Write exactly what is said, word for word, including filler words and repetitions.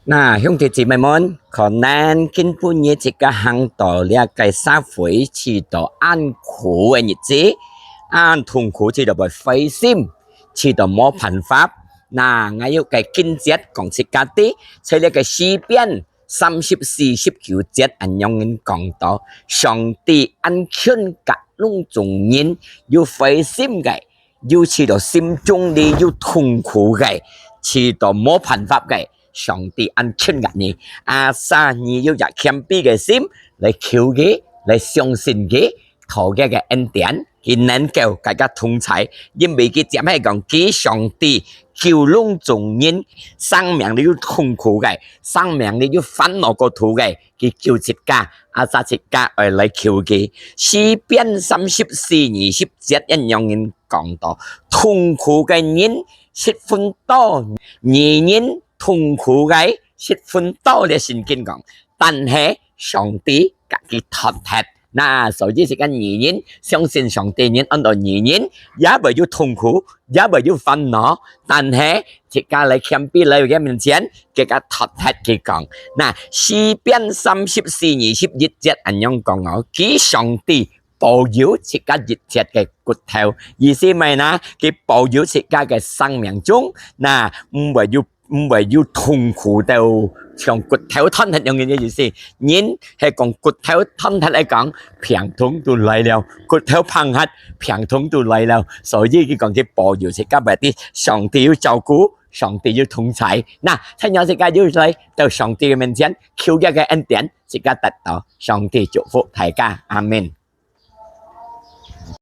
那，兄弟姊妹們，可能今晡日自家行到這个社會，試著恁苦个日子，恁痛苦，試著會灰心，試著無辦法。那，𠊎有个經節講自家知，在這个詩篇三十四十九節恁樣講到：上帝恁近甲攏總人，有灰心个， 有試著心中裡有痛苦个，試著無辦法个，上帝恁近甲你。Asal你有隻謙卑个心，來求佢，來相信佢，討佢个恩典，佢能夠甲自家同在，因為佢接下講，佢上帝救攏總人，生命裡有痛苦个，生命裡有煩惱過度个，佢救自家，asal自家愛來求佢。詩篇三十四二十節恁樣講到：痛苦个人十分多，義人痛苦个十分多，這聖經講，但係上帝甲佢脫忒。那，所以自家義人，相信上帝人，安到義人，也會有痛苦，也會有煩惱，但係自家來謙卑來佢个面前，佢甲脫忒佢講。那，詩篇三十四二十一節恁樣講哦，佢上帝保佑自家一切个骨頭，意思麼个呢？佢保佑自家个生命中，那，毋會有，毋會有痛苦到像骨頭斷忒樣个意思。人係講骨頭斷忒來講，病痛都來了，骨頭嗙忒，病痛都來了。所以佢講佢保佑自家，berarti上帝有照顧，上帝有同在。那，趁有自家有來到上帝个面前，求佢个恩典，自家得到。上帝祝福大家，阿們。